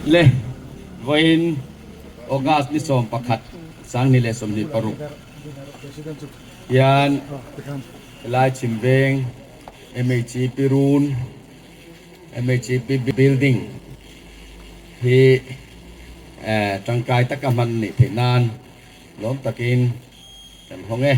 Le vawiin August ni 11 2026 hian helai chhimveng MHEP run MHEP building hi tangkai taka hman a nih theih nan lawm takin kan hawng e.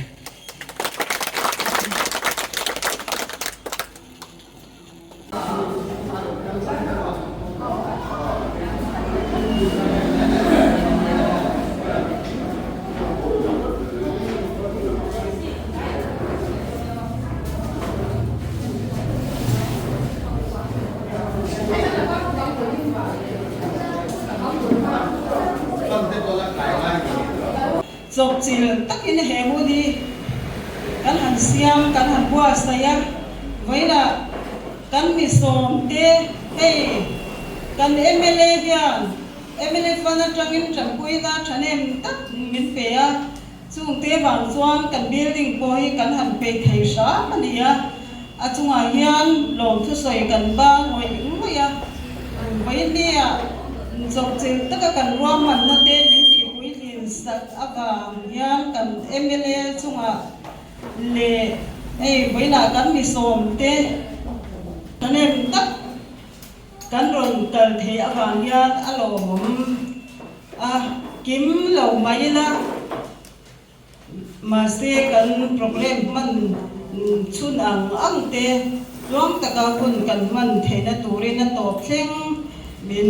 Chawpchilh takin he hun hi kan han siam, kan han buatsaih a, vawilah kan mi sawmte hei kan mla hian mla fund atangin tanpuina thahnem tak min pe a. Chung te vang chuan kan building pawh hi kan han peih thei hram a ni a, a chungah hian lawmthusawi kan ba ngawih ngawih a, vawinia chawpchilh taka kan ruahmanna te min tihpuitlin sak avang hian kan mla chungah leh hei vawiinah kan misawm te thahnem tak kan rawn kal theih avang hian a lawmawm. A kim lo mai ila, mahse kan program hman chhun ang ang te tluang taka hun kan hman theihna turin a tawp thleng min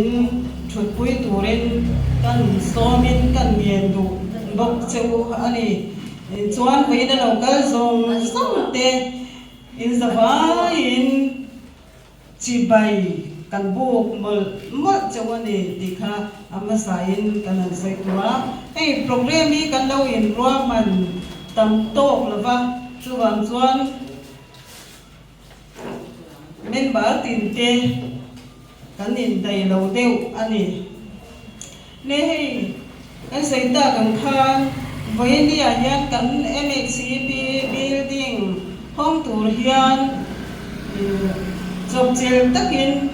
thutpui turin kan sawmin kan ngen duh bawk che u a ni. Chuan vawiin a lo kal zawng zawng te inzavaiin Chibai kan buk mawlh mawlh chauh a ni tih kha a hmasain kan han sawi tawh a. Hei program hi kan lo inruahman tam tawk lo va, chuvang chuan member tinte kan indaih lo deuh a ni. Le hei kan sawi tak ang khan vawinia hian kan MHCP building hawng tur hian chawpchilh takin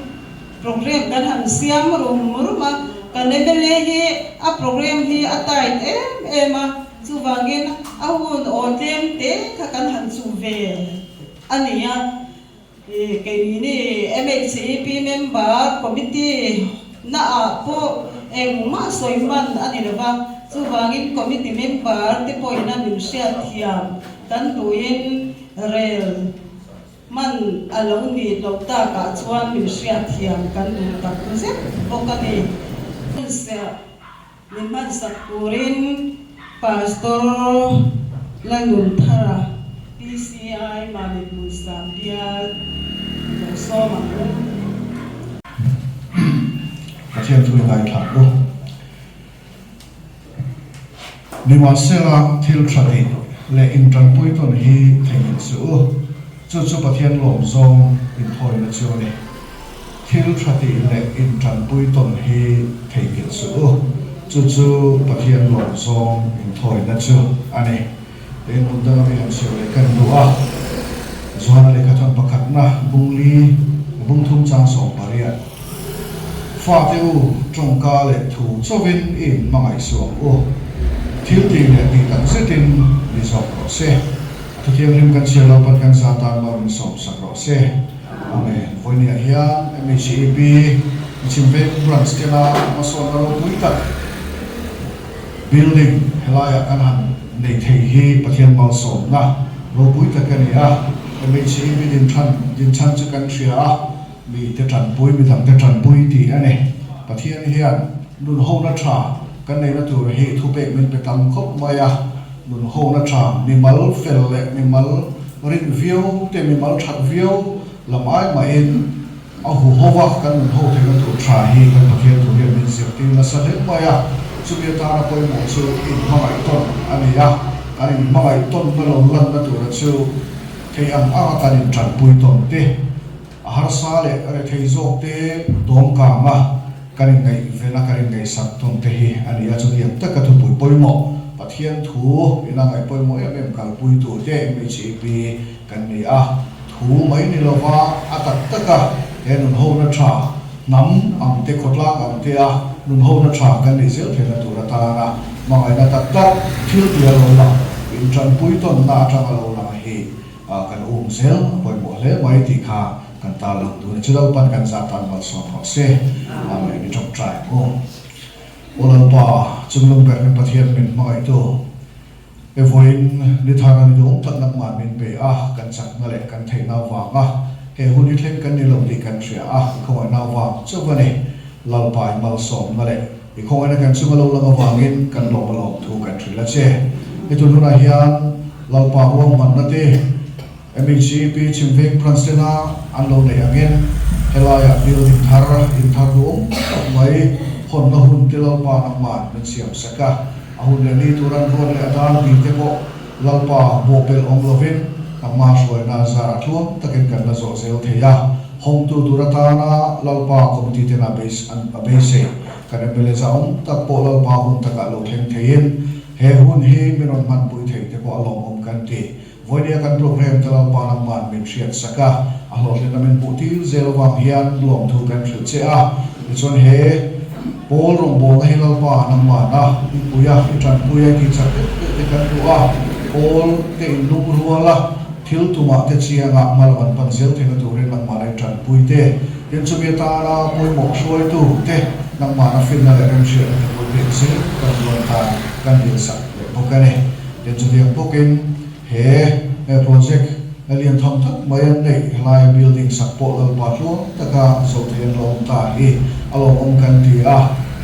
program kan han siam rum rum a, kan mla hi a program hi a tight em em a, chuvangin a hun aw tlem te kha kan han chuh ve a ni a. Keini MHCP member committee na ah pawh engmah sawi hman a ni lova, chuvangin committee member te pawhin a min hriatthiam kan duhin rel hman a lo nih loh takah chuan min hriatthiam kan duh tak zet bawk a ni. Min hmansak turin Pastor Lalnunthara, PCI Mamit Hmunsam Bial lo sawm ang u. Pathian thu i ngaithla u. Nimahsela thil tha tih leh intanpui tawn hi theihnghilh suh u. Chu chu Pathian lawm zawng inthawina chu a ni. Thil tha tih leh intanpui tawn hi theihnghilh suh u. Chu chu Pathian lawm zawng inthawina chu a ni. Tiin hmun danga mi han chhiar leh kan duh a. Johana lehkhathawn pakhatna bung li, bung thum chang 18. Fate u, tawngka leh thu chauhin i inhmangaih suh ang u. Thil tih leh tih tak zetin ni zawk rawh se. A thuthianghlim kan chhiar lo pawn kan za tan lo min sawmsak rawh se. Amen. Vawinia hian MHEP Chhimveng Branch tena hmasawnna ropui tak building helaiah kan han nei thei hi Pathian malsawmna ropui tak a ni a. MHEP dinchhan dinchhan chu kan hria a, mite tanpui, midangte tanpui tih a ni. Pathian hian nun hona tha kan neihna tur hi thupek min pe tam khawp mai a. Nun hona tha, mimal fel leh mimal rin viau te, mimal that viau lam ai mahin a hu ho va, kan nun ho theihna tur tha hi kan Pathian thu hian min zirtir nasa hle mai a. Chumi atana pawimawh chu inhmangaih tawn a ni a, kan inhmangaih tawnna lo lanna tura chu theih ang anga kan intanpui tawn te, a harsa leh rethei zawk te dawm kanga kan inngaih vena kan inngaihsak tawn te hi a ni a. Chutiang taka thupui pawimawh. Pathian thu ina ngaih pawimawh em em kalpuitu te MHEP kan ni a, thu mai ni lova a tak taka he nunhona tha hnam ang te khawtlang ang te a nunhona tha kan neih zel theihna tur atana hmangaihna tak tak thil tia lo lang intanpui tawnna atanga lo lang hi kan um zel a pawimawh hle mai tih kha kan tarlang duh a ni. Chu Lalpan kan zah tan malsawm rawh se. Amen. I tawngtai ang u. Aw Lalpa, chunglung ber kan Pathian min hmangaihtu, he vawiin ni thar a ni duhawm tak nangmah min pe a, kan chakna leh kan theihna avanga he hun hi thleng kan ni lo tih kan hria a, i khawngaihna avang chauh a ni. Lalpa i malsawmna leh i khawngaihna kan chunga lo lang avangin kan lawm a lawm thu kan hrilh a che. He tun hunah hian Lalpa ruahmanna te, MHEP Chhimveng Branch tena an lo neih angin helaiah building thar, in thar duhawm tak mai hawnna hun te Lalpa nangman min siam sak a, a hun leh ni tur an ruat leh a dar bi te pawh Lalpa bawhpelh awm lovin nangma hruaina zarah tluang takin kan la zawh zel thei a, hawngtu tur atana Lalpa committee tena a beisei kan mla zahawm tak pawh Lalpa hun takah lo thleng theiin he hun hi min rawn hmanpui thei te pawh a lawmawm kan ti. Vawinia kan program te Lalpa nangman min hriat sak a, a hlawhtlinna min hmuh tir zel avang hian lawmthu kan hrilh che a. Tichuan he Pawl rawngbawlna hi Lalpa nangmana i pui a, i tanpui a, i tihchak deuh deuh te kan duh a. Pawl te in lung rual a, thil tumah te chiangah hma lam an pan zel theihna turin nangmana i tanpui te, tin chumi atana pawimawh hruaitu te nangmana finna leh remhriatna te pawh i pek zel kan duan tan kan dilsak leh bawk a ni. Tin chutiang bawkin he project lian tham tak mai an neih helaia building sak pawh Lalpa tluang taka zo thei an lo awm ta hi a lawmawm kan ti a.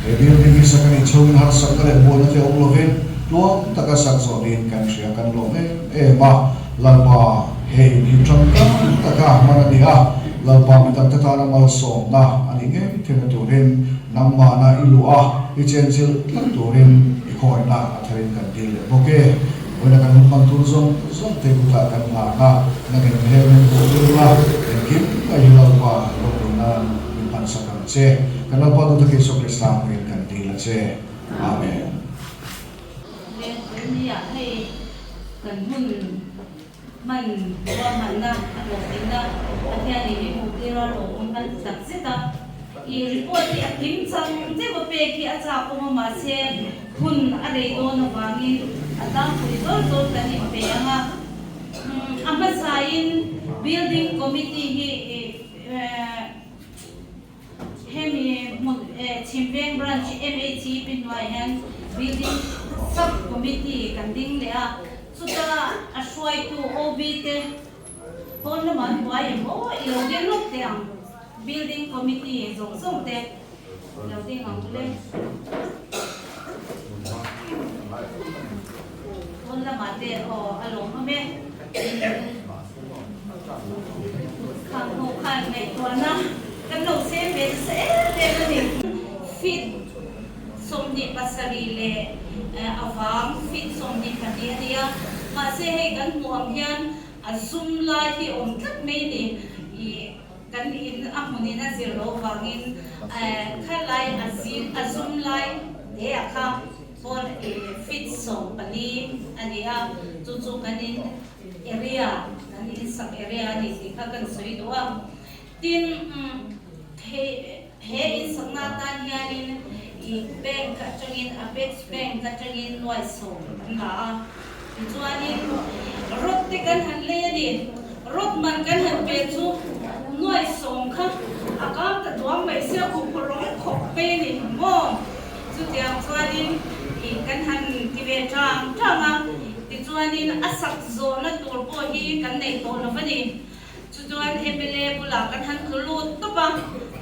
He building hi sak a nih chhungin harsakna leh buaina te awm lovin tluang taka sak zawh niin kan hria kan lawm em em a. Lalpa he in hi tangkai taka hman a ni a, Lalpa mi dangte tana malsawmna a nih ngei theihna turin nangmahna i luh a, i chenchilh tlat turin i khawngaihna a tharin kan dil leh bawk e. Vawiina kan hun hman tur zawng zawng te kutah kan nghah a, nakin hel min hmuh tir la, engkim mai hi Lalpa ropui nan min hmansak ang che. Kan Lalpa duhtak Isua Krista hmangin kan dil a che. Amen. Le Vawinia hei kan hun hman ruahmanna a hlawhtlinna Pathianin min hmuh tir a rawh awm kan ti tak zet a. I report hi a kim chang deuh a pek hi a chak awm a mahse hun a rei dawn avangin a tlangpui zawr zawr kan inpe ang a. A hmasain Building Committee hi Hemi hmun Chhimveng Branch MHEP hnuaiah hian Building Sub Committee kan ding leh a, chuta a hruaitu OB te pawn lamah an buai em aw i lo ding lawk teh ang, Building Committee zawng zawng te i lo ding ang ule. Pawn lamah te aw a lawmawm e. Khang ho khan ngaihtuahna kan lo seng ve nasa em em a ni. Feet 27 leh a vang feet 22 a ni a, mahse hei kan hmuh ang hian a zum lai hi awm tlat mai ni. Ih kan in a hmunin a zir loh vangin kha lai a zim a zum lai te ah kha pawn feet 14 a ni a, chu chu kan in Area, kan insak area a ni tih kha kan sawi duh a. Tin, he he insakna atan hianin ih bank atangin, Apex Bank atangin nuai sawm kan la a. Tichuanin rod te kan han lei a ni. Rod man kan han pe chu nuai sawm kha a kang ta duang mai sia, khuh rawng khawp mai a ni maw? Chutiang chuanin ih kan han ti ve tang tang a, tichuanin a sak zawhna tur pawh hi kan nei tawh lo va ni. Chuchuan mla bulah kan han tlu lut tawp a,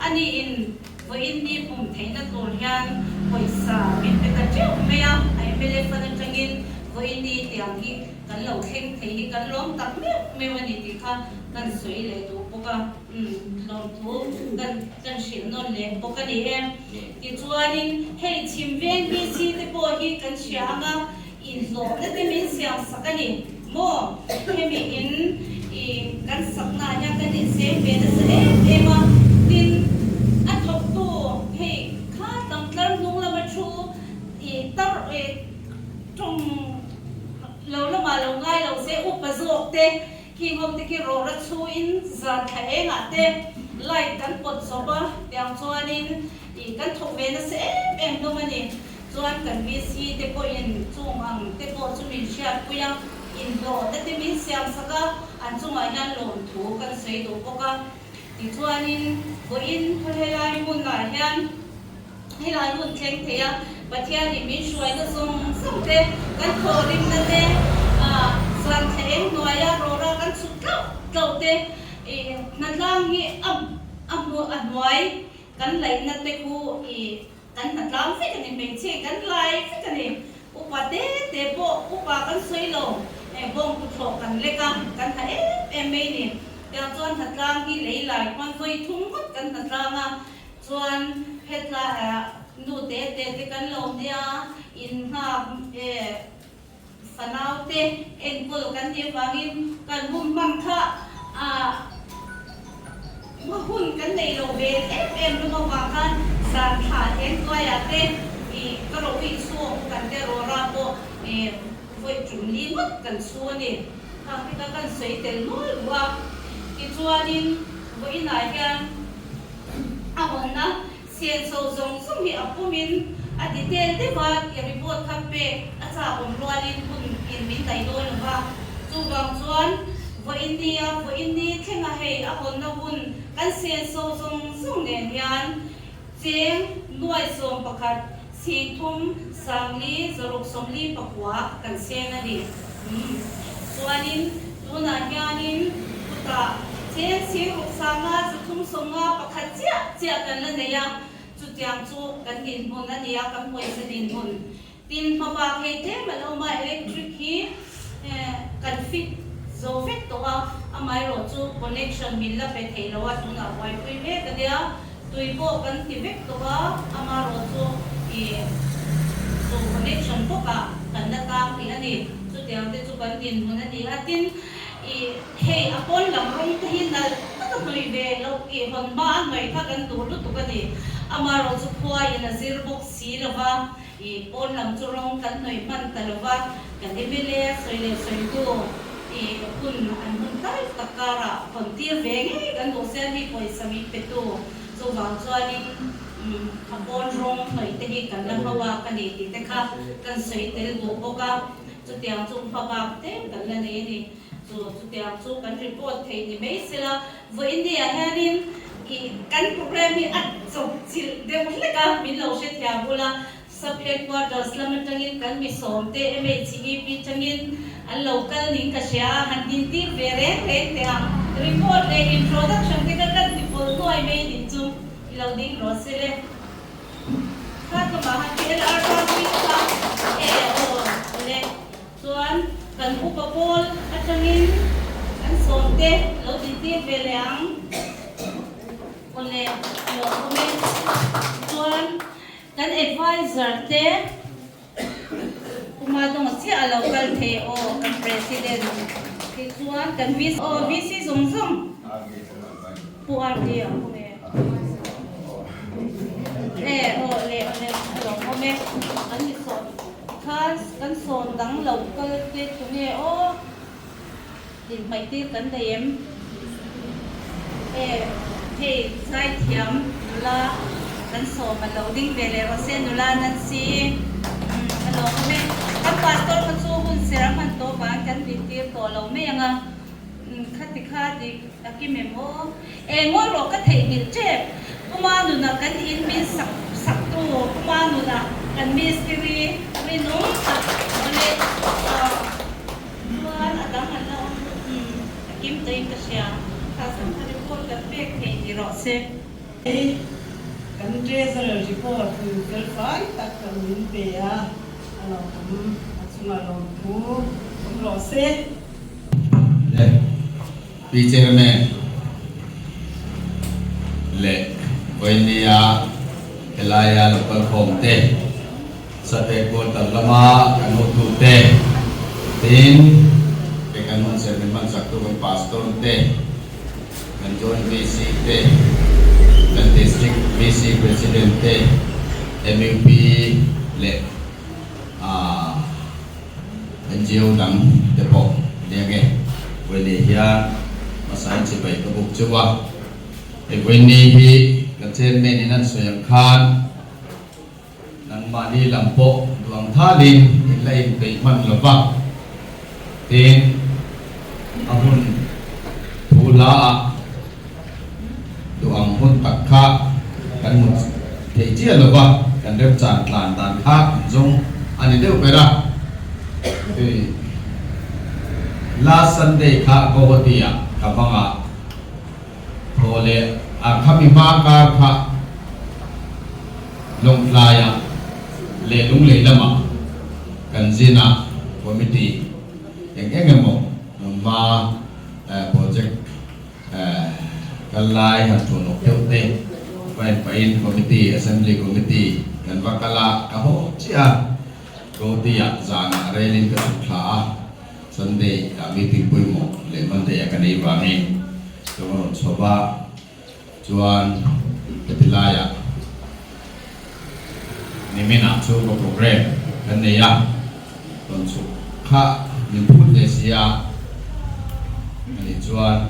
ani in vawiin ni pum theihna tur hian pawisa min pe ta teuh mai a, a mla fund atangin vawiin ni tiang hi kan lo thleng thei hi kan lawm tak meuh meuh a ni tih kha kan sawi leh duh bawk a. Lawmthu kan kan hrilh nawn leh bawk a ni e. Tichuanin hei chhim veng BC te pawh hi kan hria ang a, inhlawhna te min siam sak a ni maw? Hemi in i kan saknaah hian kan inseng ve nasa em em a, tin a thawktu hei kha tang tlar hnung lama thu i tar i. Tawng lo lamah lo ngai lo se upa zawk te khi ho te khi rawra chhuin zan thla engah te light kan pawt zawp a tiang chuanin ih kan thawk ve nasa em em hlawm a ni. Chuan kan VC te pawhin chung ang te pawh chu min hriatpui a, inhlawhna te min siam sak a, an chungah hian lawmthu kan sawi duh bawk a. Tichuanin vawiin helai hmunah hian Helai hun thleng thei a, Pathianin min hruaina zawng zawng te, kan thawhrimna te, zan thla eng hnuaia rawra kan chhuk tlauh tlauh te, hnatlang hi a a hmu a hnuai kan laihna te khu kan hnatlang vek a ni, hmeichhe kan lai vek a ni. Upa te te pawh upa kan sawi lo, bawng kuthlawh kan lek a, kan ha em em mai ni. Tiang chuan hnatlang hi lei lai khuan vawi thum ngawt kan hnatlang a, Chuan hetlaiah nu te te te kan lo nia, in nghak e fanau te enkawl kan nih avangin kan hun hmang kha ah hma hun kan nei lo ve em em hlawm avang khan zan thla eng tuaiah te ih ka ro uih chhung kan te rawra pawh ih vawi tum li ngawt kan chhu a ni. Khang te kha kan sawi tel nual duh a, tichuanin vawiinah hian. A hawnna senso zawng zawng hi a pumin a detail deuh a, i report kha pek a chak awm rualin hun in min daih dawn lo va. Chuvang chuan vawiin nia vawiin ni thlenga hei a hawnna hun kan senso zawng zawng nen hian cheng nuai 11 singthum sangli zaruk 44 kan seng a ni. Umm. Chuanin tunah hianin kutah cheng siruk sanga 351 chiah chiah kan la nei a, chutiang chu kan dinhmun a ni a, kan pawisa dinhmun. Tin, hmabak hei tlem a lo awm a, electric hi kan fit zo vek tawh a, amaherawh chu connection min la pe thei lo a, tunah buaipui mek a nia, tui pawh kan ti vek tawh a, amaherawh chu ih chu connection bawkah kan la tang rih a ni. Chutiang te chu kan dinhmun a ni a, tin ih hei a pawn lam rawng te hi nalh tak a hnawih ve loh ih hawn hma a hnawih kha kan duh lutuk a ni. Amaherawh chu khua in a zir bawk si lo va, ih pawn lam chu rawng kan hnawih hman ta lo va, kan MLA sawi leh sawitu ih hun an hun tai tak karah hawn tir ve ngei kan duh sia hi pawisa min pe tu. Chuvang chuanin a pawn rawng hnawih te hi kan la hma bak a ni tih te kha kan sawi tel duh bawk a, chutiang chu hma bak tlem kan la nei a ni. Chu chutiang chu kan report thei ni mai sela, vawiin ni ah hianin ih kan program hi a chawp chilh deuh hlek a, min lo hrethiam ula, Sub headquarters lam atangin kan mi sawmte MHEP tangin an lo kal ning ka hria a, han dintir ve reng reng teh ang. Report leh introduction te kha kan ti pawlh nuai mai nih chu i lo ding rawh se le. Kha tlawmah han ti ela arpa pui kha e aw le. Chuan kan upa pawl atangin an sawmte lo dintir ve leh ang. Awle lo awm e. Chuan Kan adviser te Puma dawng chiah a lo kal thei aw kan president te chuan kan VC aw VC zawng zawng Pu RD a awm e e aw le aw le a lo awm e kan mi sawn khan kan sawn dang lo kal te tunge aw. Inhmaih tir kan nei em? E, hei zaithiam nula kan sawm a lo ding ve leh rawh se nula Nancy. Umm a lawm e. Kan pastor kha chu hun ser a hman tawh vang kan din tir tawh lo mai ang a. Umm khati kha dik a kim em aw. E ngawi rawh ka theihnghilh tep. Puma nuna kan in min sak sak tu Puma nuna kan mistiri rinawm tak awle aw. Chuan a dang an la awm a kim tawhin ka hria. Kha sangha report kan pek thei ni rawh se. Hei kan treasurer report hun fel fai tak kan min pe a, a lo awm a chungah lawmthu awm rawh se. Le Pi Chairman leh Vawinia helaia local khawm te. Sate quarter lama kan hotute tin he kan hun ser min hmansak tu kan pastor te, kan joint VC te, kan district VC president te, MUP leh aah. NGO dang te pawh nia nge vawiin hian hmasa in chibai ka buk cheu a, hei vawiin ni hi ka chairman in an sawi ang khan nangmahni lam pawh duang thalin in la inpeih hman lo va, tin a hun thu hla ah duh ang hun tak kha kan hmu thei chiah lo va, kan remchan tlan dan kha kan zawng a ni deuh ber a. Hei last Sunday kha Guwahati ah ka bang a, thaw leh a khami hma kar kha Lawngtlai ah leh Lunglei lamah kan zin a, committee eng eng emaw hmunhma project Kal lai han thuanawk deuh te va en pahin committee, assembly committee kan va kal a, ka haw chiah a, Gauti-ah zanah relin ka chhuk thla a, Sunday ah meeting pawimawh leh Monday ah ka nei vangin ka va rawn chho va, chuan heti laiah niminah chhungkaw program kan nei a, rawn chhuk kha min phut ve si a, ani chuan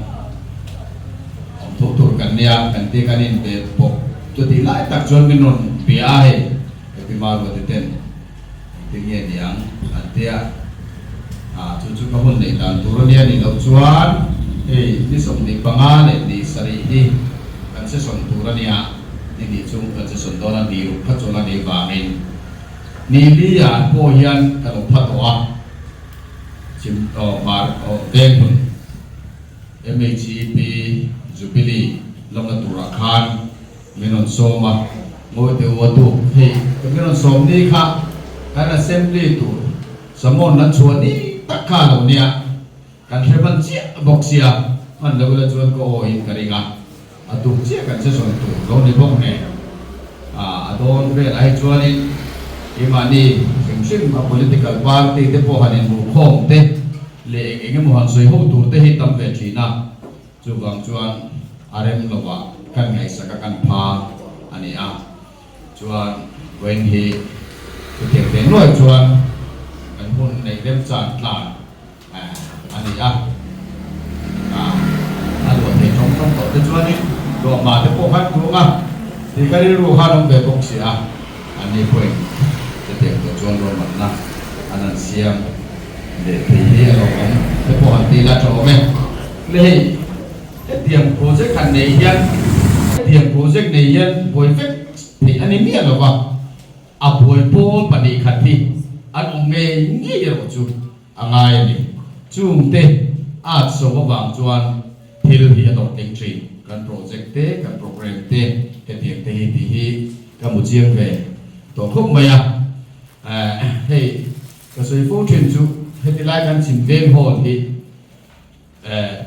awm tho tur kan nia kan tia kan inbe bawk chutih lai tak chuan min rawn bia a hei Happy Marwa te ten engtin nge niang an tia a chu chu ka hun neih dan tur ania nih loh chuan hei ni 25 leh ni sarih hi kan session tur ania ni hnih chung kan session dawn a ni ruk kha chuan a nih vangin ni li ah pawh hian ka lo pha tawh a chim aw hmar aw veng hun MHEP Jubilee lawmna turah khan Min rawn sawm a, ngawi teh u a tuk hei ka min rawn sawm ni kha kan assembly tur Samon an chhuah ni tak kha a lo nia, kan hre hman chiah bawk sia, hman lo ila chuan ka aw in ka ring a, a tuk chiah kan session tur lo ni bawk nen a dawn vel ah hi chuanin keimahni hrim hrim a political party te pawh han inhmuhkhawm te leh eng eng emaw han sawi ho tur te hi tam ve thin a. Chuvang chuan a rem lovah kan ngaihsak a kan pha a ni a, chuan vawiin hi chutiang teh nuai chuan kan hun neih remchan tlan a ni a, a luah thei tawng tawng tawh te chuanin luahma te pawh khan duang a tih ka rilru khan awm ve bawk si a, anni pawhin chutiang tawh chuan ruahmanna an han siam leh thei hi a lo awm te pawh han tih la tha awm e. Le hei, hetiang project han nei hian, hetiang project nei hian buai vek theih a ni miah lo va, a buai pawl 2 khat hi an awm ngei ngei erawh chu a ngai a ni. Chungte at so avang chuan thil hi a dawhtling thin, kan project te, kan program te, hetiang te hi tih hi ka hmu chiang ve tawh khawp mai a. Hei, ka sawi fo thin chu heti lai kan chim veng hall hi,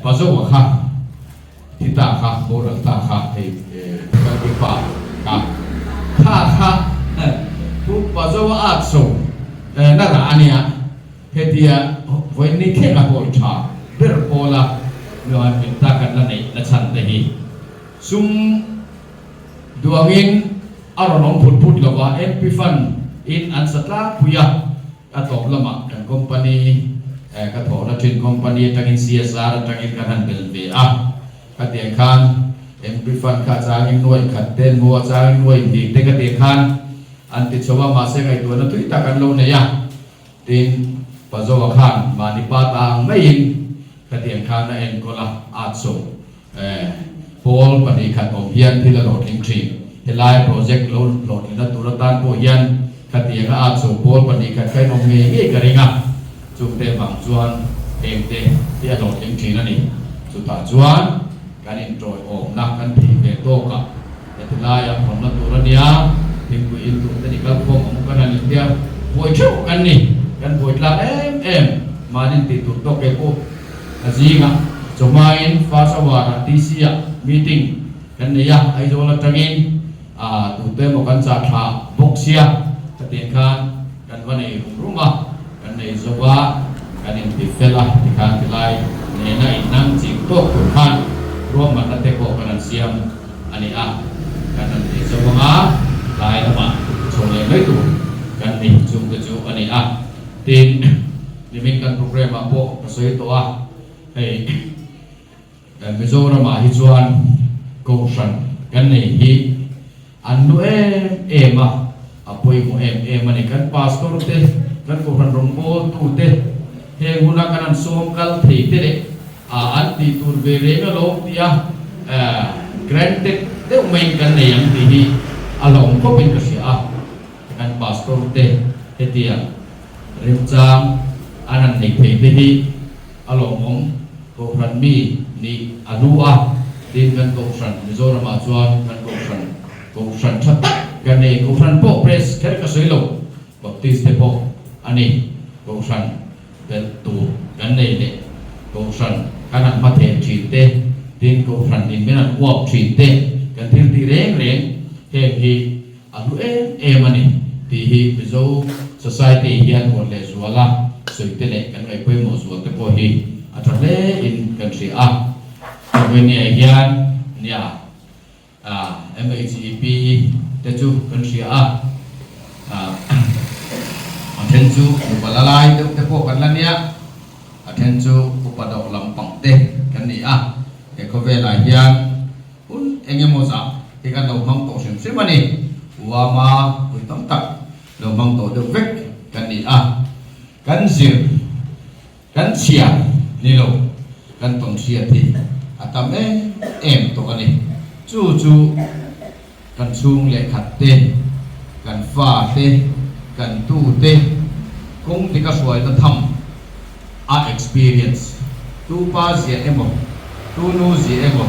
Pazoa kha thi ta kha boral ta kha hei kan pa kha kha kha pu Pazoa at so na rah a nia hetia vawiin ni thleng a hawl tha ber pawla nuan min ta kan la neih na chhan te hi sum duangin a rawn awm phut phut lova MP fund in an sa tlangpui a. A tlawm lamah kan company ka thawhna thin company atangin CSR atangin kan han bel ve a, khatiang khan MP fund kha changin nuai khat te hnuah changin nuai hnih te khatiang khan an ti chho a, mahse ngaihtuahna tui tak an lo nei a, tin Pazoa khan mahni pa ta ang maiin khatiang khan a enkawl a, at so pawl 2 khat awm hian thil a hlawhtling thin. Helai project lo hlawhtlina tur atan pawh hian khatianga a chho pawl 2 khat kha in awm ngei ngei ka ring a, chungte vang chuan hengte hi a hlawhtling thin a ni. Chutah chuan kan inṭawiawmna kan thih ve tawkah heti laiah hawnna tur a nia, thingpui in tur te ni kalkhawm ang u kan han intia buai theuh kan ni, kan buai tlang em em mahni tih tur tawk ke pawh. A zingah chawhmain first hour-ah DC-ah meeting kan nei a, Aizawl atangin tute emaw kan chah thla bawk sia, khatiang khan kan va nei rum rum a, kan nei zo a, kan inti fel a, tikhan tilai nena innang ching tawk tur khan ruahmanna te pawh kan han siam a ni a, kan han ti zo ang a, tlai lamah chho leh mai tur kan ni chungte chu a ni a, tin. Nimin kan programme ah pawh ka sawi tawh a, hei kan Mizoram ah hi chuan Kohhran kan nei hi an nu em em a, a pawimawh em em a ni. Kan Pastor te, kan Kohhran rawngbawl tu te heng huna kan han sawm kal thei te leh an tih tur ve reng alawm tia granted deuh maiin kan nei ang tih hi a hlauhawm khawpin ka hria a. Kan Pastor te hetiang remchang an han nei thei te hi a lawmawm Kohhran mi nih a hlu a, tin kan Kohhran Mizoramah chuan kan Kohhran Kohhran tha tak kan nei, Kohhran pawh press kher ka sawi lo, Baptist te pawh a ni, Kohhran belh tur kan nei leh Kohhran kan han hma theh thin te, tin Kohhran in min han uap thin te kan thil tih reng reng heng hi A hlu em em a ni tih hi Mizo Society hian huat leh zuala sawi te leh kan ngaih pawimawh zual te pawh hi a tha hle in kan hria a. Slovenia hian nia MHEP te chu kan hria a, a then chu upa la lai deuh te pawh kan la nia, a then chu upa deuh lampang te kan ni a. He khawvelah hian Hun eng emaw zah hi kan lo hmang tawh hrim hrim a ni. Uama ui tam tak lo hmang tawh deuh vek kan ni a. Kan zir, kan chhiar ni lo, kan tawn hriat hi a tam em em tawh a ni. Chu chu kan chhung leh khat te, kan fa te, kan tu te kawng dik a hruaina tham a experience, tu pa zia emaw, tu nu zia emaw,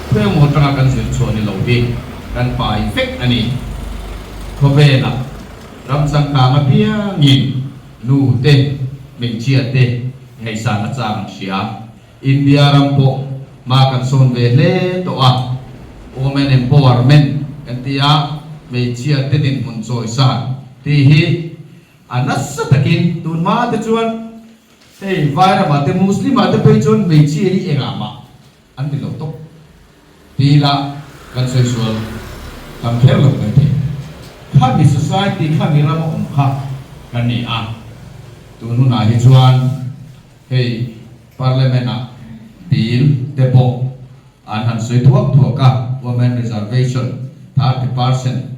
thu emaw atanga kan zir chhuah ni lo hi kan pai vek a ni. Khawvelah ram changkang apiangin nu te, hmeichhia te ngaihsan a chang an hria. India ram pawh hma kan sawn ve hle tawh a, women empowerment kan ti a, hmeichhia te dinhmun chawisan tih hi A nasa takin tun hma te chuan hei Vairamah te Muslim-ah te phei chuan hmeichhia hi engah mah an ni lo tawp ti ila kan sawi sual tam kher lo mai thei. Khami society khami rama awm kha kan ni a, tun hunah hi chuan hei Parliament-ah bill te pawh an han sawi thuak thuak a, Women Reservation 30%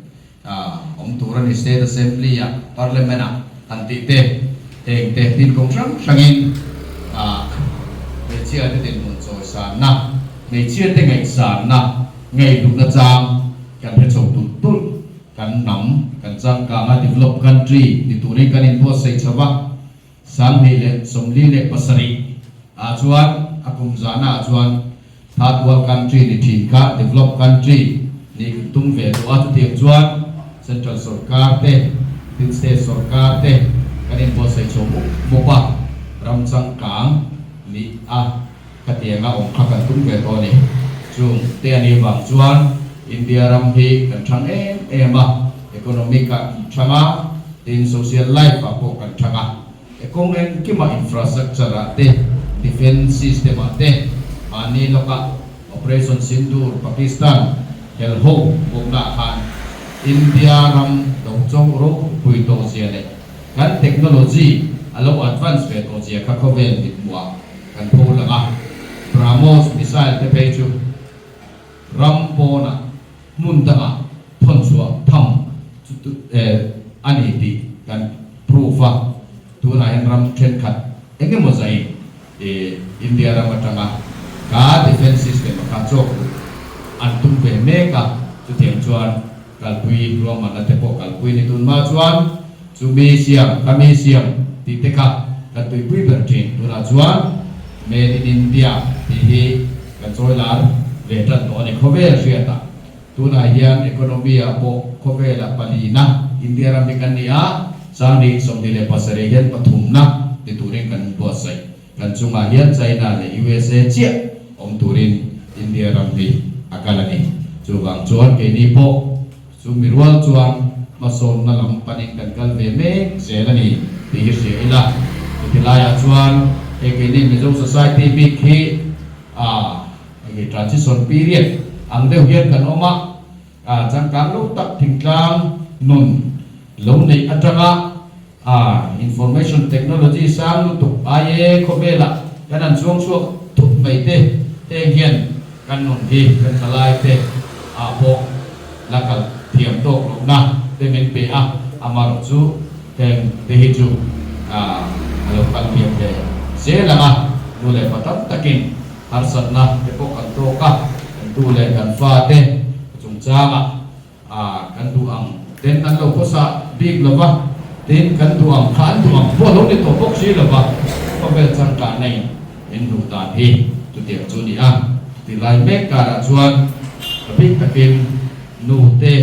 Awm tur a ni State Assembly ah Parliament ah han tih te heng te tin kawng hrang hrangin hmeichhia te dinhmun chawisanna, hmeichhia te ngaihsanna, ngaihluhna chang kan hre chho tulh tulh. Kan hnam, kan changkanga develop country ni turin kan inbuatsaih chho va, 2047 ah chuan a kum zahna ah chuan Third world country ni thin kha developed country nih kan tum ve tawh a, chutiang chuan central sorkar te, tin state sorkar te kan inbuatsaih chho mup mup a, ram changkang nih a khatianga awm kha kan tum ve tawh a ni. Chung te a nih vang chuan India ram hi kan thang em em a, economic ah kan thang a, tin social life ah pawh kan thang a. Kawng engkima infrastructure ah te, defence system ah te, mahni lawka Operation Sindoor Pakistan hel ho bawkna ah khan India ram lo cho ropui tawh zia leh kan technology a lo advance ve tawh zia kha khawvel mithmuh ah kan pho lang a. BrahMos missile te phei chu ram pawnah hmun dangah thawn chhuah tham chu a ni tih kan proof a, tunah hian ram thenkhat eng emaw zai India ram atanga ka defence system a kha chawk duh an tum ve mek a, chutiang chuan kalpui ruahmanna te pawh kalpui ni tun hma chuan chu mi siam kha mi siam tih te kha kan tuipui ber thin, tunah chuan Made in India tih hi kan chawi lar ve tan tawh a ni khawvel hriatah. Tunah hian economy ah pawh khawvela palina India ram hi kan ni a, 2027 hian pathumna ni turin kan buatsaih. Kan chungah hian China leh USA chiah awm turin India ram hi a kal a ni. Chuvang chuan keini pawh chu mirual chuan hmasawnna lam panin kan kal ve mek zel a ni tih hi hria ila. Chuti laiah chuan hei keini Mizo Society bik hi a. Hei transition period ang deuh hian kan awm a, changkang lo tak thingtlang nun lo neih atanga A Information technology sang lutuk aia khawvelah kan han chuang chhuak thut mai te, heng hian kan nun hi kan thalai te ah pawh la kal thiam tawk lohna te min pe a, amaherawh chu heng te hi chu a lo kal thiam ve zel ang a, nu leh pa tam takin harsatna te pawh kan tawk a, kan tu leh kan fa te chungchangah A, kan duh ang ten an lo khawsa bik lo va, tin kan duh ang kha an duh ang pawh a lo ni tawh bawk si lo va, khawvel changkahna in min hmuh dan hi chutiang chu ni a. Ti lai mek karah chuan a bik takin nu te,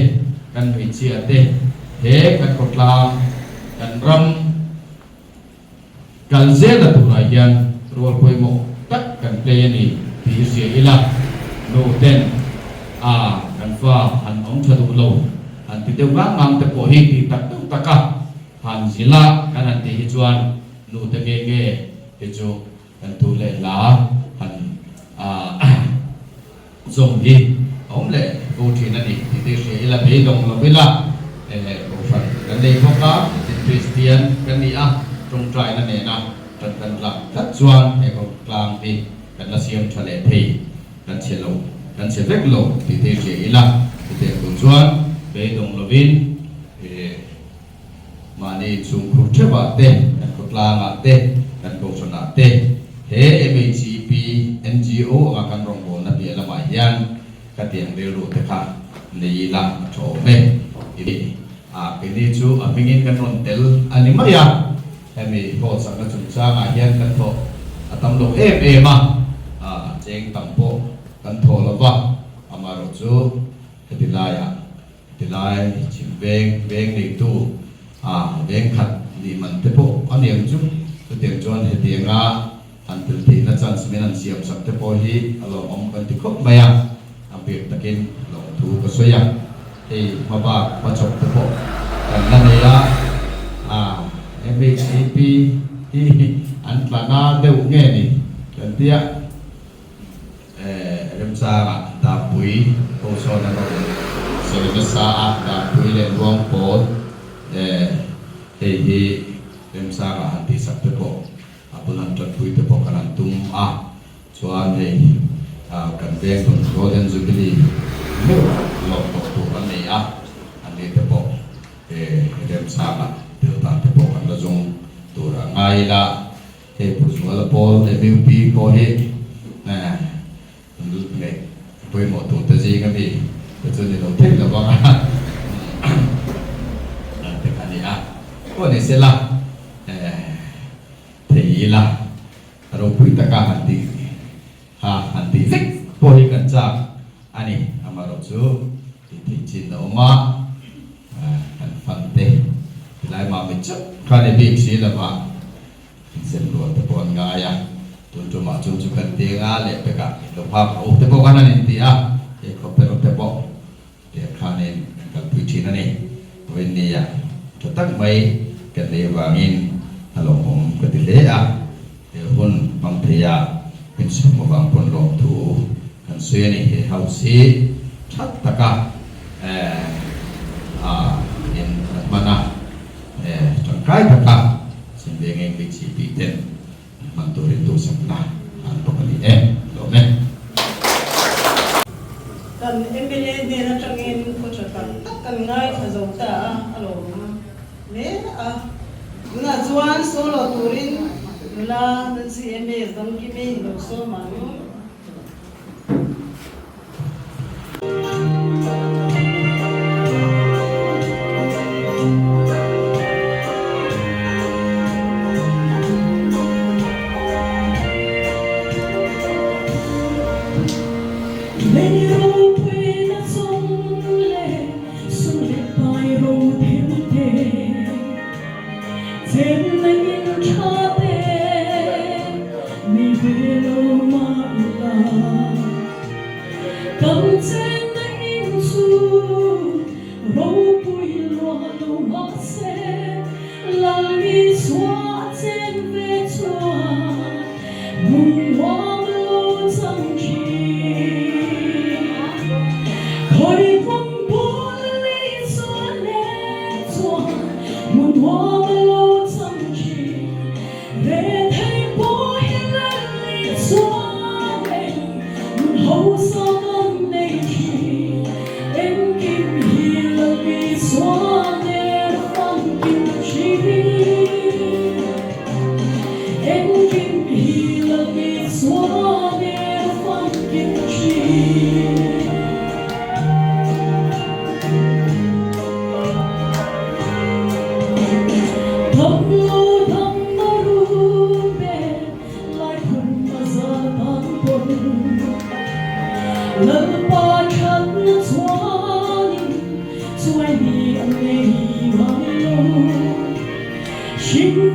kan hmeichhia te he kan khawtlang, kan ram, Kal zela turah hian rual pawimawh tak kan play a ni tih hi hria ila, nu ten a kan fa han awm tha duh lo han ti deuh ngang ngang te pawh hi tih tak deuh taka han zila kan han tih hi chuan nu te nge nge hi chu kan thu leh hla han zawm hi a awm leh fo thin a ni tih te hria ila, beidawng lo ila Kohhran kan nei bawk a, tin Kristian kan ni a, tawngtaina nena tan kan lak tlat chuan he kawtlang hi kan la siam tha leh thei, kan chhe lo, kan chhe vek lo tih te hria ila, chutiang tur chuan beidawng lovin Mahni chhungkhur theuhah te, kan khawtlangah te, kan kohhranah te he MHEP NGO anga kan rawngbawlna piah lamah hian ka tiang rilru te kha nei ila a tha awm e. I a keini chu a hmingin kan rawn tel a ni mai a, hemi hall sakna chungchangah hian kan thawh a tam lo em em a, a cheng tam pawh kan thawh lo va, amaherawh chu heti laiah Tilai chhim veng veng neitu a veng khat nih man te pawh a niang chu. Chutiang chuan hetianga han tel theihna chance min han siam sak te pawh hi a lawmawm kan ti khawp mai a, a biak takin lawmthu ka sawi a, hei hmabak hmachhawp te pawh kan la nei a, a MHAP hi an tla na deuh nge ni kan tia. Remchangah Dapui ho sawn an rawn sawi nasa a, Dapui leh Luangpawl hei hi Remchangah han tihsak te pawh a bul han tanpui te pawh kan han tum a, chuan hei kan veng tawn Golden Jubilee meuh lawm tawh tur an nei a, an ni te pawh Remchangah tel dan te pawh kan la zawng tur a ngai ila. Hei Pu Zuala pawl MUP pawh hi ngaih pawimawh tur te zing a mi te chu ni lo thei lo vang a te kha ni a. Pawh ni se la thei ila ropui taka han tih ha han tih vek pawh hi kan chak a ni. Amaherawh chu tih theih chin a awm a, kan fan te tilai mah mi chauh kha ni bik si lova. Sem rual te pawh an ngai a, tun tumah chu chu kan ti anga leh pekah in lo nghak rawh u te pawh khan an inti a, he khawp erawh te pawh tiang khanin kan kalpui thin a ni. Vawiinnia tha tak mai kan nei avangin a lawmawm ka ti hle a, he hun hmang theia min sawm avang pawn lawmthu kan sawi a ni. He house hi tha taka in an hman a. Tangkai taka Simbe ngei mai chi tih ten hman turin duhsakna an bawk a ni e. Lawm e. Kan mla hnen atangin khaw tha tak tak kan ngaithla zo ta a, a lawm hle a. Tunah chuan solo turin nula Nancy MS Dangkimi lo sawm ang.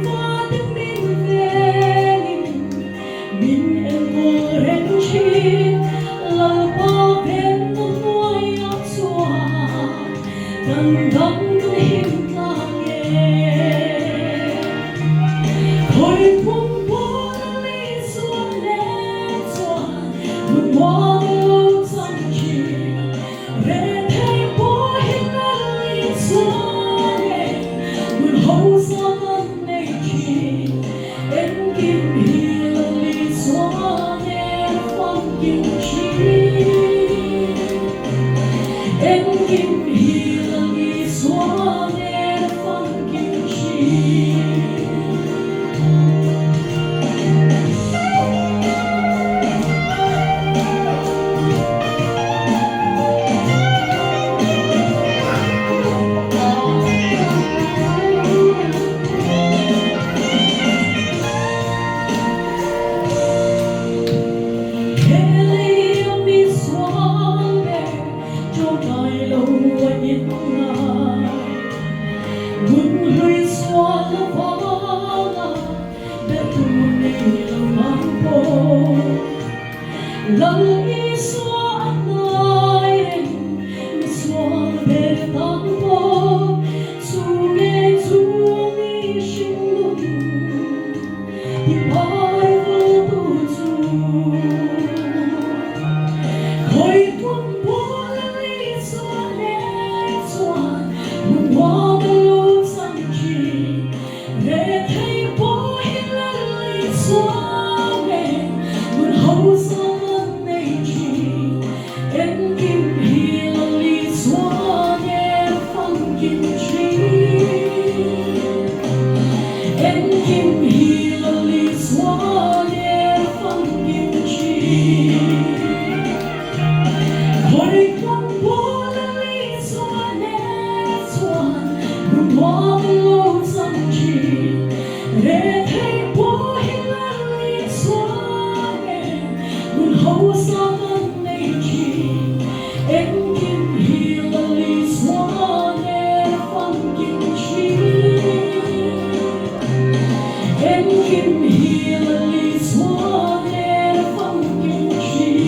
fate min venin min enkawl reng thin. Lalpa venna hnuaiah chuan kan dam kan him tlang e. Khawi pum pawn a mi chuan leh chuan hmun muang lo chang thin. Rethei pawh hi lal i chuan e hmun hausa kan nei thin. Engkim hi lal i chuan e famkim thin. Engkim hi lal i chuan e famkim thin. He lei a mi sual ber tawngtai lo a in ngai. Nunhlui sual lo vanga betu nei lo ang pawh. Lal Isua a hnai reng mi sual ber tan pawh chu nge chu mi hringnun ti pai vultu chu. Khawi hmun pawh Lal Isua leh chuan hmun muang ka lo chang thin. Rethei pawh hi Lal Isua nen nun hausa kan nei thin. Engkim hi Lal Isua nen famkim thin. Engkim hi Lal Isua nen famkim thin. Khawi hmun pawh Lal Isua nen chuan hmun muang lo chang thin. Rethei pawh hi Lal Isua nen hmun hausa kan nei thin. Engkim hi Lal Isua nen famkim thin. Engkim hi Lal Isua nen famkim thin.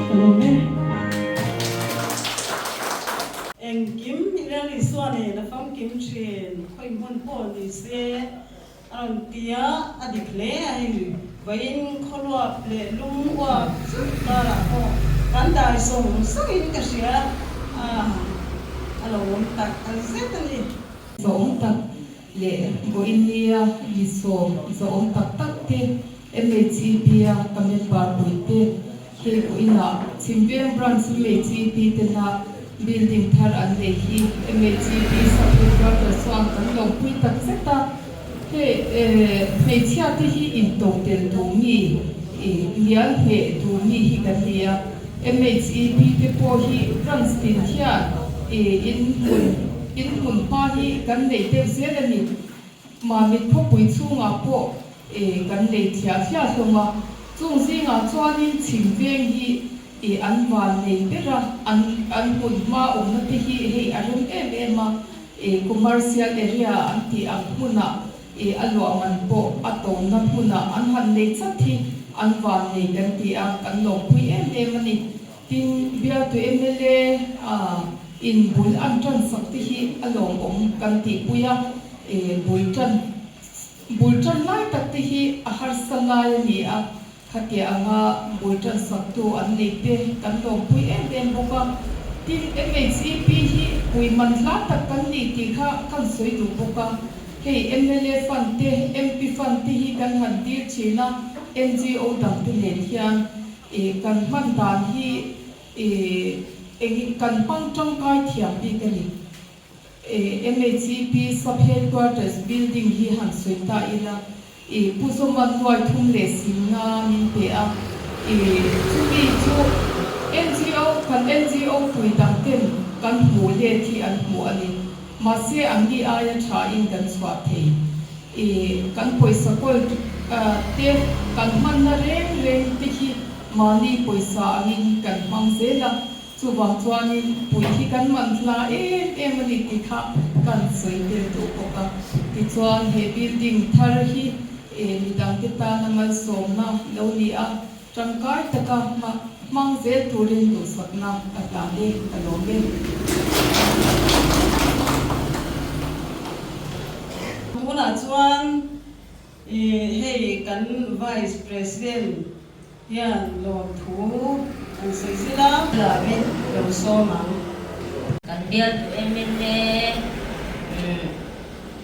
Ka lawm e. Engkim i Lal Isua nen a famkim thin, khawi hmun pawh ni se a rawn ti a, a dik hle a hei. Vawiin khawluap leh lum uap zut karah pawh kan dai sawng sawngin ka hria a, a lo awm tak zet a ni. Zawhawm tak leh vawiin nia mi sawm zawhawm tak tak te MHEP a ka member pui te hei vawiinah Chhimveng Branch MHEP tena building thar an nei hi MHEP sub headquarter chuan kan lawmpui tak zet a. Hei hmeichhia te hi into tel duh mi lian hneh duh mi hi kan ni a. MHEP te pawh hi branch tin hian in hmun in hmun hma hi kan nei deuh zel a ni. Mamit khawpui chhungah pawh kan nei thiah hliah hlawm a. Chung zingah chuanin chhim veng hi an van nei ber a, an an hmun hma awmna te hi hei a rem em em a. Commercial area an tih ang hmunah a luah man pawh a tawmna hmunah an han nei chat hi an van nei kan ti a, kan lawmpui em em a ni. Tin, bialtu mla in bul an tan sak te hi a lawmawm kan tihpui a, bul tan bul tan lai tak te hi a harsa lai a ni a, Khatia anga bul tan saktu an nei te kan lawmpui em em bawk a. Tin, MHEP hi pui man hla tak kan ni tih kha kan sawi duh bawk a. Hei mla fund te, MP fund te hi kan han tir thin a, NGO dang te nen hian kan hman dan hi eng kan hmang tangkai thiam bik a ni. MHEP Sub Headquarters Building hi han sawi ta ila, i Pu Zawman nuai thum leh singa min pe a, i chumi chu NGO kan NGO pui dang ten kan hmuh let hi an hmuh a ni. Mahse an ni aia tha in kan chhuah thei. I kan pawisa kawl te kan hmanna reng reng te hi mahni pawisa angin kan hmang zel a. Chuvang chuanin pui hi kan man hla em em a ni tih kha kan sawi tel duh bawk a. Tichuan he building thar hi midangte tana malsawmna lo ni a, tangkai taka hmang zel turin duhsakna ka hlan e, ka lawm e. Tunah chuan Hei kan Vice President hian lawmthu an sawi zil a. David lo sawm ang. Kan bialtu mla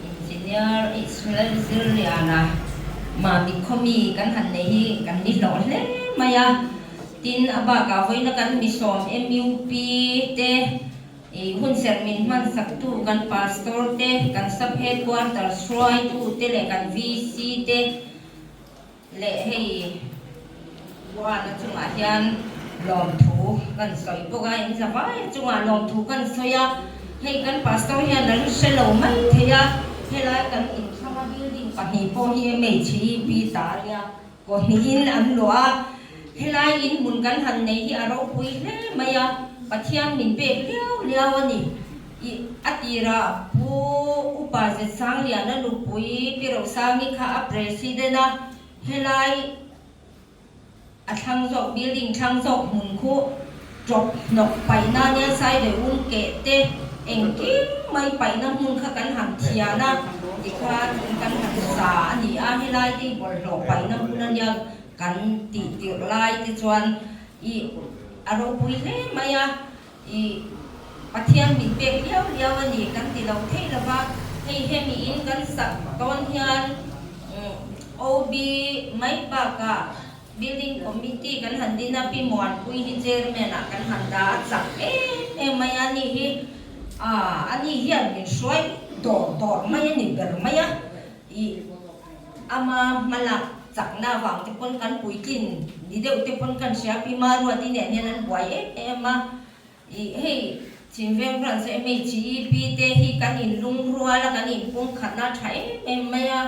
Engineer Israel Zirliana Mami Khawmi kan han nei hi kan ni hlawh hle mai a. Tin, a bakah vawiina kan misawm MUP te I hunserh min hmansaktu kan Pastor te, kan Sub Headquarters hruaitu te leh kan VC te leh hei Buana chungah hian lawmthu kan sawi bawk a, in zavai chungah lawmthu kan sawi a, hei kan Pastor hian an hre lo mai thei a, helai kan inthlanga building pahnih pawh hi MHEP ta a nia, Kawhnihin an luah a, helai in hmun kan han nei hi a ropui hle mai a, Pathian min pek liau liau a ni. I a tirah Pu Upa Zetsangliana nupui Pi Rosangi kha a President a, helai a thlang zawk building thlang zawk hmun khu Ṭawp hnawk paihna nia sai leh um keh te engkim mai paihna hmun kha kan han thian a, tikhan in kan han sa a ni a, helai te hi bawlhhlawh paihna hmun a nia kan tih tirh lai te chuan i a ropui hle mai a, i Pathian min pek liau liau a ni kan ti lo thei lo va, hei hemi in kan sak dawn hian OB mai bakah Building Committee kan han din a, Pi Muanpui hi Chairman ah kan han dah a, chak em em mai a, ani hi aah ani hian min hruai dawr dawr mai a ni ber mai a, ih ama hmalak chakna avang te pawn kan puitlin ni deuh te pawn kan hria, Pi Maruati nen hian an buai em em a, ih hei Chhimveng Branch MHEP te hi kan inlungrual a, kan inpumkhatna a tha em em mai a,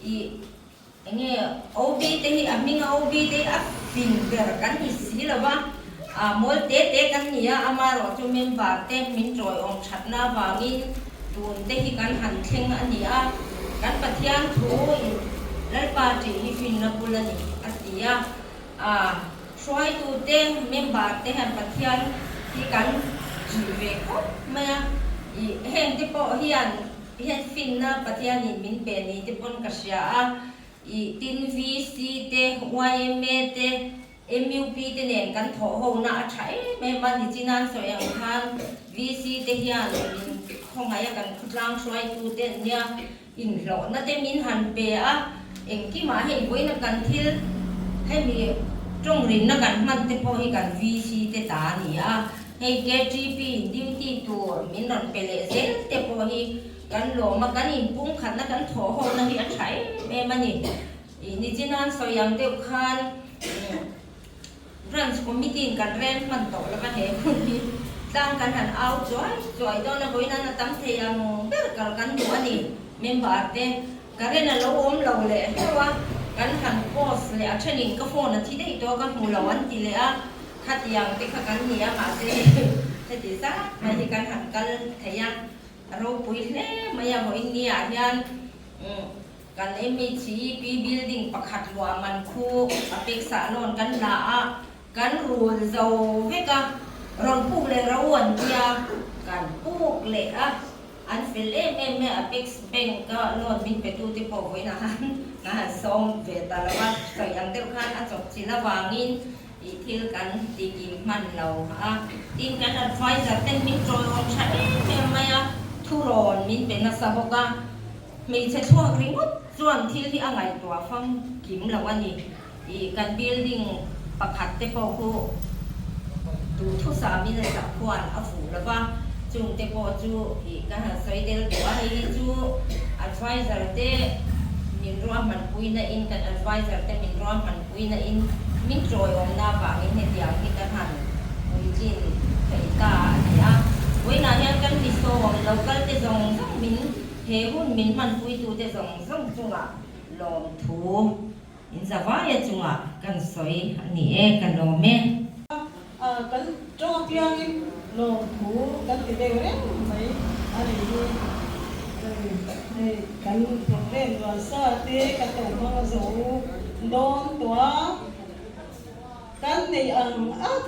ih. Enge OB te hi a hming a OB te hi a fing ber kan ni si lo va, a mawl te te kan ni a, amaherawh chu member te min tawiawm thatna avangin tun te hi kan han thleng a ni a, kan Pathian thu in Lalpa tih hi finna bul a ni a ti a, a hruaitu te member te hian Pathian hi kan tih ve khawp mai a, ih heng te pawh hian Hian finna Pathianin min pe ni te pawn ka hria a, ih tin VC te, yma te, mup te nen kan thawh ho na a tha em em a, nichinan sawi ang khan VC te hian min khawngaih a kan khawtlang hruaitu te an nia, inhlawhna te min han pe a, engkimah hei vawiina kan thil hemi tawngrinna kan hman te pawh hi kan VC te ta a ni a. Hei KTP duty tur min rawn pe leh zel te pawh hi kan lawm a, kan inpumkhatna kan thawh hona hi a tha em em a ni. Ih nichinan sawi ang deuh khan Branch Committee in kan rel hman tawh lova he hun hi tlang kan han au chuai chuai dawn a, vawiin a tam thei ang ber kal kan duh a ni member te. Current a lo awm lo leh hlauh a, kan han post leh a thenin ka phone a thi daih tawh a ka hmu lo an ti leh a, khatiang te kha kan ni a mahse heti zat mai hi kan han kal thei a, a ropui hle mai a vawiin ni ah hian kan MECEP building pakhat luah man khu a peksa loan kan la a, kan rul zo vek a, rawn puk leh ro an tia kan puk leh a. An fel em em mai a, Apex Bank a loan min pe tu te pawh vawiin ah khan ka han sawm ve ta lo a, sawi ang deuh khan a chawp chilh avangin ih thil kan ti kim hman lo a, tin kan advisor ten min tawlawm tha em em mai a, thurawn min pe nasa bawk a, hmeichhe thluak ringawt chuan thil hi a ngaihtuah famkim lo a ni, ih kan building pakhat te pawh khu duhthusam in a sak khuan a fuh lo va, chung te pawh chu ih ka han sawi tel tawh a, hei hi chu advisor te min ruahmanpui na in kan advisor te min ruahmanpui na in min tawiawmna avangin hetiang hi kan han puitlin thei ta a ni a, vawiinah hian kan misawm local te zawng zawng min he hun min hmanpuitu te zawng zawng chungah lawmthu. In zavaia chungah kan sawi a ni e, ka lawm e. Kan tawng apiangin lawmthu kan ti deuh reng mai a nih hi. Hei kan programme rual sa te kan lo hmang zo dawn tawh a, kan neih ang ang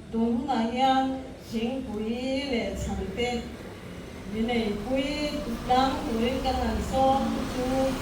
tun hunah hian thingpui leh chhangte mi neipui tlang turin kan han sawm chu.